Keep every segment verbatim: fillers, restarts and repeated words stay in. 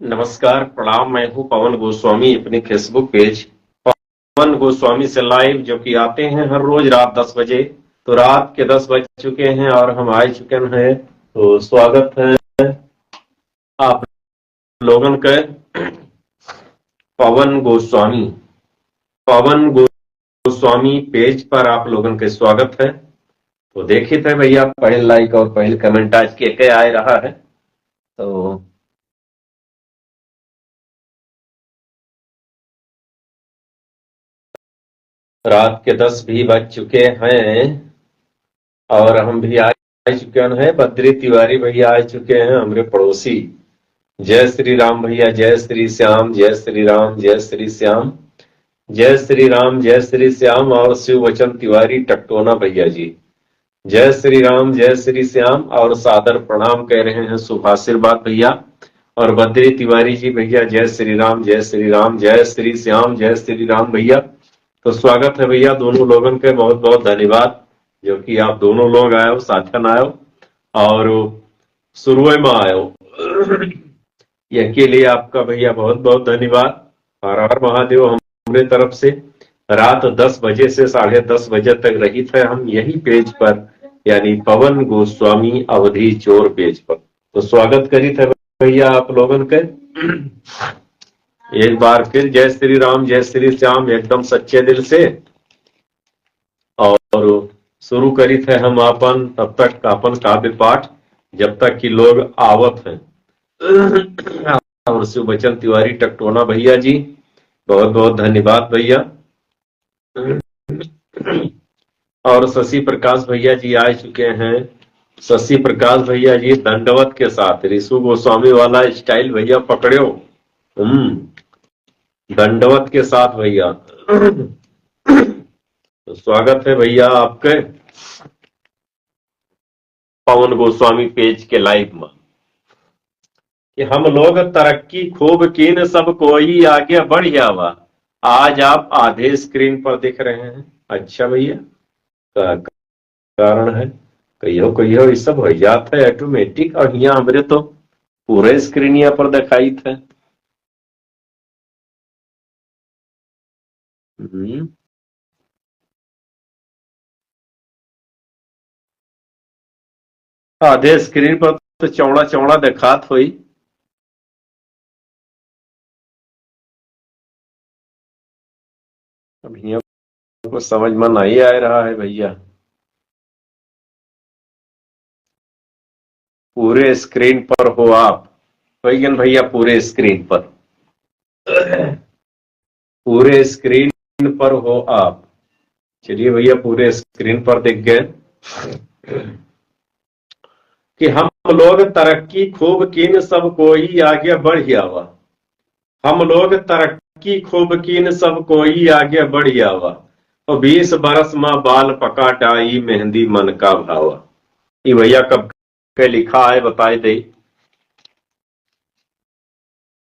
नमस्कार, प्रणाम, मैं हूं पवन गोस्वामी। अपने Facebook पेज पवन गोस्वामी से लाइव, जो कि आते हैं हर रोज रात दस बजे। तो रात के दस बज चुके हैं और हम आ चुके हैं। तो स्वागत है आप लोगन के पवन गोस्वामी, पवन गोस्वामी पेज पर आप लोगन के स्वागत है। तो देखित है भैया, पहिल लाइक और पहिल कमेंट आज के, के आए रहा है। तो रात के दस भी बज चुके हैं और हम भी आ चुके हैं। बद्री तिवारी भैया आ चुके हैं, हमरे पड़ोसी। जय श्री राम भैया, जय श्री श्याम, जय श्री राम, जय श्री श्याम, जय श्री राम, जय श्री श्याम। और शिव वचन तिवारी टकटोना भैया जी, जय श्री राम, जय श्री श्याम और सादर प्रणाम कह रहे हैं, शुभाशीर्वाद भैया। और बद्री तिवारी जी भैया, जय श्री राम, जय श्री राम, जय श्री श्याम, जय श्री राम भैया। तो स्वागत है भैया, दोनों लोगन के बहुत बहुत धन्यवाद, जो कि आप दोनों लोग आयो, साथन आयो और शुरुए में आयो। यह के लिए आपका भैया बहुत बहुत धन्यवाद। हर हर महादेव। हमरे तरफ से रात दस बजे से साढ़े दस बजे तक रहित है हम यही पेज पर, यानी पवन गोस्वामी अवधी चोर पेज पर। तो स्वागत करित है भैया आप लोगन के। एक बार फिर जय श्री राम, जय श्री श्याम, एकदम सच्चे दिल से। और शुरू करित है हम आपन, तब तक आपन काव्य पाठ, जब तक कि लोग आवत हैं। और शिव बचन तिवारी टकटोना भैया जी, बहुत बहुत धन्यवाद भैया। और शशि प्रकाश भैया जी आ चुके हैं। शशि प्रकाश भैया जी दंडवत के साथ, रिशु गोस्वामी वाला स्टाइल भैया पकड़ो। हम्म, दंडवत के साथ भैया। तो स्वागत है भैया आपके पवन गोस्वामी पेज के लाइव में। कि हम लोग तरक्की खूब कीन, सब कोई आगे बढ़ आवा। आज आप आधे स्क्रीन पर दिख रहे हैं। अच्छा भैया, का कारण है? कहियो कहियो ये सब हो जात है ऑटोमेटिक, और हियाँ हमरे तो पूरे स्क्रीनिया पर दिखाइत है। हम्म। आधे स्क्रीन पर तो चौड़ा चौड़ा दिखात होई। अब हियाँ को समझ में नहीं आ रहा है भैया। पूरे स्क्रीन पर हो आप, भैया, भैया पूरे स्क्रीन पर, पूरे स्क्रीन पर हो आप। चलिए भैया, पूरे स्क्रीन पर दिख गए कि हम लोग तरक्की खूब कीन, सब कोई आगे बढ़ आवा। हम लोग तरक्की खूब कीन, सब कोई आगे बढ़ आवा। और बीस बरस मा बाल पका डाई, मेहंदी मन का भावा। ई भैया कब के लिखा है, बताई दे।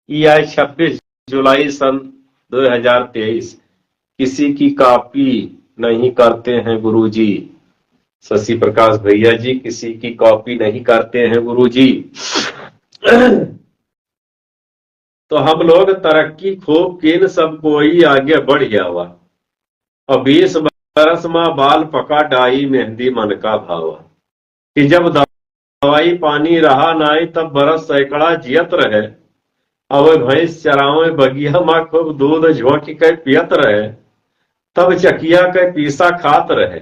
ई आए छब्बीस जुलाई सन दो हज़ार तेईस। किसी की कॉपी नहीं करते हैं गुरुजी। शशि प्रकाश भैया जी, किसी की कॉपी नहीं करते हैं गुरुजी। तो हम लोग तरक्की खूब कीन, सब कोई आगे बढ़ आवा। और बीस बरस मा बाल पका डाई, मेहंदी मन का भावा। कि जब दवाई पानी रहा नाई, तब बरस सैकड़ा जियत रहे। अब भैंस चरावे बगिया मा, खूब दूध झोंक के पियत रहे। तब चकिया के पीसा खात रहे।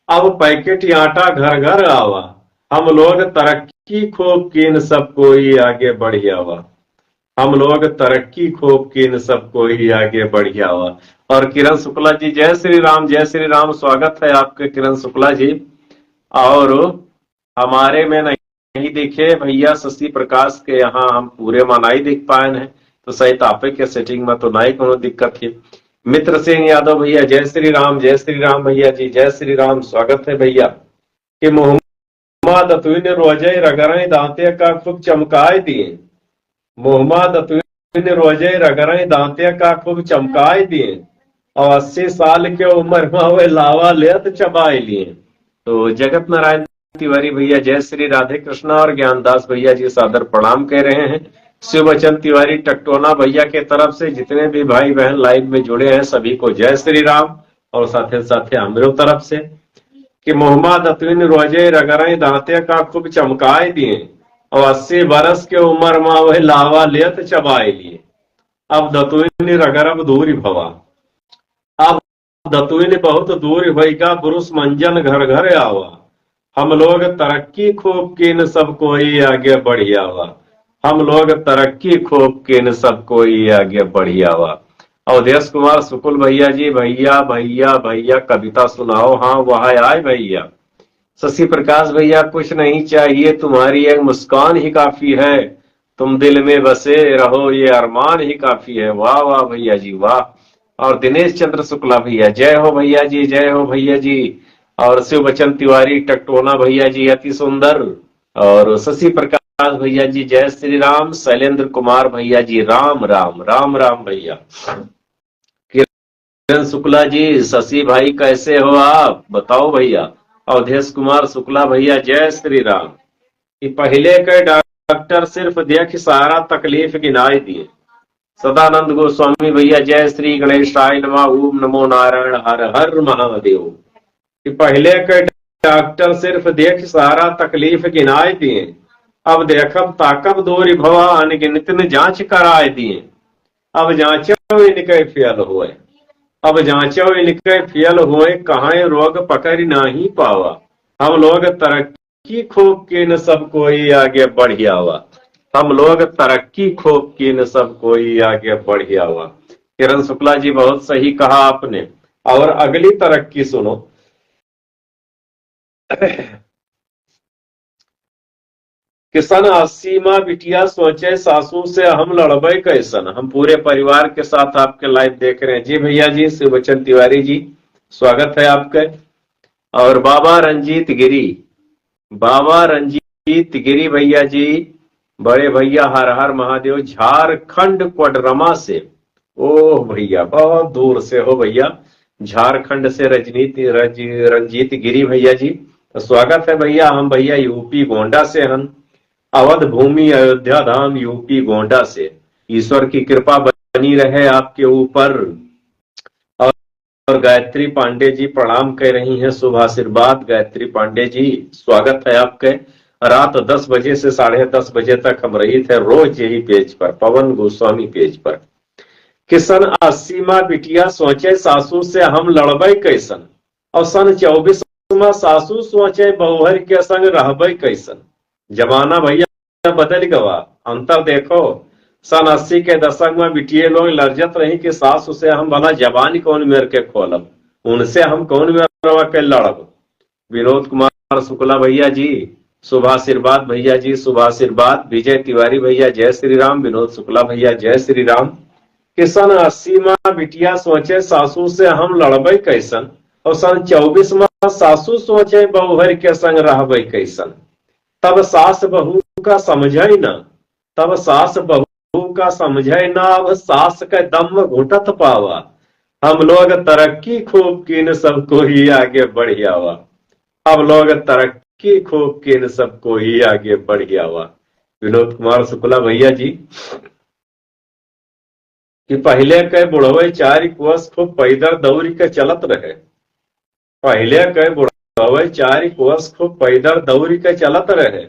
अब पैकेट आटा घर घर आवा। हम लोग तरक्की खूब कीन, सब कोई आगे बढ़ आवा। हम लोग तरक्की खूब कीन, सब कोई आगे बढ़ आवा। और किरण शुक्ला जी, जय श्री राम, जय श्री राम, स्वागत है आपके किरण शुक्ला जी। और हमारे में नहीं दिखे भैया, शशि प्रकाश के यहाँ हम पूरे मा नहीं दिख पाए हैं, तो शायद आपे के सेटिंग में तो नहीं कोनो दिक्कत है। मित्र सिंह यादव भैया, जय श्री राम, जय श्री राम भैया जी, जय श्री राम, स्वागत है भैया। कि मुहम्मा दतुइन रोजे रगड़े दांते का खूब चमकाए दिए। मुहम्मा दतुइन रोजे रगड़े दांते का खूब चमकाए दिए। और अस्सी साल के उम्र मा वे लावा लेत चबाए लिए। तो जगत नारायण तिवारी भैया, जय श्री राधे कृष्णा और ज्ञानदास भैया जी सादर प्रणाम कह रहे हैं। शिव बचन तिवारी टकटोना भैया के तरफ से, जितने भी भाई बहन लाइव में जुड़े हैं, सभी को जय श्री राम। और साथे साथे हमरो तरफ से कि मोहमा दतुइन रोजे रगड़े दांते का खूब चमकाए दिए, और अस्सी बरस के उम्र मा वही लावा लेत चबाए लिए। अब दतुइन रगरब दूरि भवा, अब दतुइन बहुत दूरि होइगा, पुरुष मंजन घर घर आवा। हम लोग तरक्की खूब कीन, सब कोई आगे बढ़ियावा। हम लोग तरक्की खूब कीन, सब कोई आगे बढ़ियावा। अवधेश कुमार शुक्ल भैया जी, भैया भैया भैया कविता सुनाओ, हाँ वह आए भैया। शशि प्रकाश भैया, कुछ नहीं चाहिए, तुम्हारी एक मुस्कान ही काफी है, तुम दिल में बसे रहो, ये अरमान ही काफी है। वाह वाह भैया जी वाह। और दिनेश चंद्र शुक्ला भैया, जय हो भैया जी, जय हो भैया जी। और शिव बचन तिवारी टकटोना भैया जी, अति सुंदर। और शशि प्रकाश भैया जी, जय श्री राम। शैलेंद्र कुमार भैया जी, राम राम, राम राम भैया। किरण शुक्ला जी, शशि भाई कैसे हो आप, बताओ भैया। अवधेश कुमार शुक्ला भैया, जय श्री राम। कि पहिले के डॉक्टर सिर्फ देख सारा तकलीफ गिनाए दिए। सदानंद गोस्वामी भैया, जय श्री गणेशाय नमः, ओम नमो नारायण, हर हर महादेव। कि पहिले के डॉक्टर सिर्फ देख सारा तकलीफ गिनाए दिए, अब देखब ताकब दूरि भवा, अनगिनत न जांच कराए दिए। अब जांचो इनके फेल हुए, अब जांचो इनके फेल हुए, कहाँ रोग पकड़ नाही पावा। हम लोग तरक्की खूब कीन, सब कोई आगे बढ़ियावा। हम लोग तरक्की खूब कीन, सब कोई आगे बढ़ियावा। किरण शुक्ला जी, बहुत सही कहा आपने। और अगली तरक्की सुनो। कि सन अस्सी मा बिटिया सोचे सासू से हम लड़बे कैसन। हम पूरे परिवार के साथ आपके लाइव देख रहे हैं। जी भैया जी, शिवचंद तिवारी जी, स्वागत है आपके। और बाबा रंजीत गिरी, बाबा रंजीत गिरी भैया जी, बड़े भैया हर हर महादेव, झारखंड कोडरमा से। ओह भैया, बहुत दूर से हो भैया, झारखंड से रजनीत, रज-, रंजीत गिरी भैया जी। तो स्वागत है भैया, हम भैया यूपी गोंडा से हन, अवध भूमि अयोध्या धाम यूपी गोंडा से। ईश्वर की कृपा बनी रहे आपके ऊपर। और, और गायत्री पांडे जी प्रणाम कह रही हैं, शुभ आशीर्वाद। गायत्री पांडे जी, स्वागत है आपके। रात दस बजे से साढ़े दस बजे तक हम रही थे रोज यही पेज पर, पवन गोस्वामी पेज पर। कि सन अस्सी मा बिटिया सोचे सासू से हम लड़बे कैसन, और सन चौबीस मा सासू सोचे बहुहर के संग रहबे कैसन। जमाना भैया बदल गवा, अंतर देखो। सन अस्सी के दशक मा बिटिये लोग लरजत रही कि सासू से हम भला जबान कौन मेर के खोलब, उनसे हम कौन मेरवा के लड़ब। विनोद कुमार शुक्ला भैया जी, शुभ आशीर्वाद भैया जी, शुभ आशीर्वाद। विजय तिवारी भैया, जय श्री राम। विनोद शुक्ला भैया, जय श्री राम। कि सन अस्सी मा बिटिया सोचे सासू से हम लड़बे कैसन, और सन चौबीस मा सासू सोचे बहुहर के संग रहबे कैसन। तब सास बहू का समझे ना, तब सास बहू का समझे ना, अब सास के दम घुटत पावा। हम लोग तरक्की खूब कीन, सब कोई आगे बढ़ियावा। हम लोग तरक्की खूब कीन, सब कोई आगे बढ़ियावा। विनोद कुमार शुक्ला भैया जी, कि पहिले के बुढ़वे चारि कोस खूब पैदल दौरि के चलत रहे। पहिले के बुढ़वे चारि कोस खूब पैदल दौरि के चलत रहे।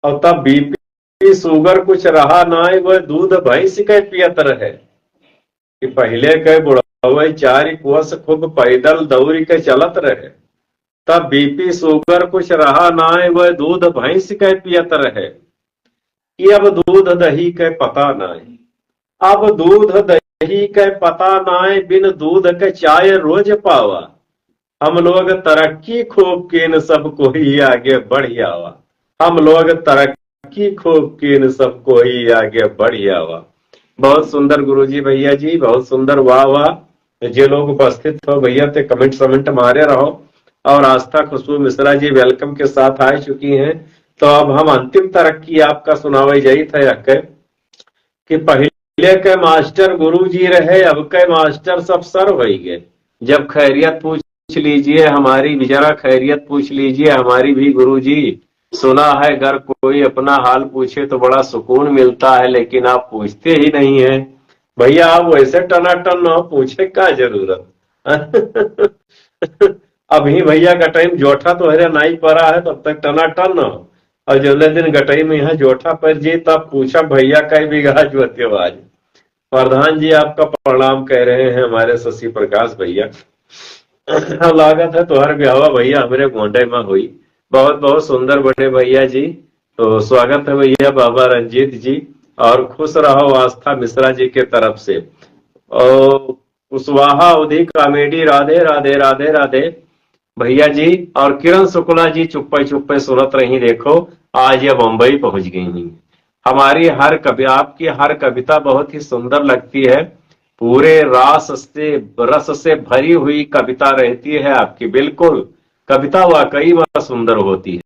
और तब बीपी शुगर कुछ रहा नाय, वह दूध भैंस के पियत रहे। कि पहिले के बुढ़वे चारि कोस खूब पैदल दौरि के चलत रहे। तब बीपी शुगर कुछ रहा नाय, वह दूध भैंस के पियत रहे। कि अब दूध दही के पता नाय, अब दूध दही के पता नाय, बिन दूध के चाय रोज पावा। हम लोग तरक्की खूब कीन, सब कोई आगे बढ़ियावा। हम लोग तरक्की खूब कीन, सब कोई आगे बढ़ियावा। बहुत सुंदर गुरुजी भैया जी, बहुत सुंदर, वाह वाह। जे लोग उपस्थित हो भैया, ते कमेंट समेंट मारे रहो। और आस्था खुशबू मिश्रा जी वेलकम के साथ आ चुकी हैं। तो अब हम अंतिम तरक्की आपका सुनावे जाइत है अक्के, कि पहिले के मास्टर गुरु जी रहे, अब के मास्टर सब सर होइगे। जब खैरियत पूछ लीजिए हमारी भी, जरा खैरियत पूछ लीजिए हमारी भी गुरु जी, सुना है, अगर कोई अपना हाल पूछे तो बड़ा सुकून मिलता है, लेकिन आप पूछते ही नहीं है। भैया, आप वैसे टनाटन ना हो, पूछे का जरूरत? अभी भैया गटई में जोठा तोहरे नाई परा है, तब तक टनाटन ना हो। और जौने दिन गटई में यहाँ जोठा पर जी, तब पूछा, "भैया, कई बीघा जोते हो आज?" प्रधान जी आपका प्रणाम कह रहे हैं हमारे शशि प्रकाश भैया। लागत है तोहर ब्याहवा भैया हमरे गोंडे में हुई। बहुत बहुत सुंदर बड़े भैया जी। तो स्वागत है भैया बाबा रंजीत जी, और खुश रहो आस्था मिश्रा जी के तरफ से। और कुशवाहा अवधी कॉमेडी, राधे राधे राधे राधे। भैया जी और किरण शुक्ला जी चुप्पे चुप्पे सुनत रही, देखो आज ये बम्बई पहुंच गई हुई। हमारी हर कवि, आपकी हर कविता बहुत ही सुंदर लगती है, पूरे रास से, रस से भरी हुई कविता रहती है आपकी। बिल्कुल, कविता वाकई में सुंदर होती है।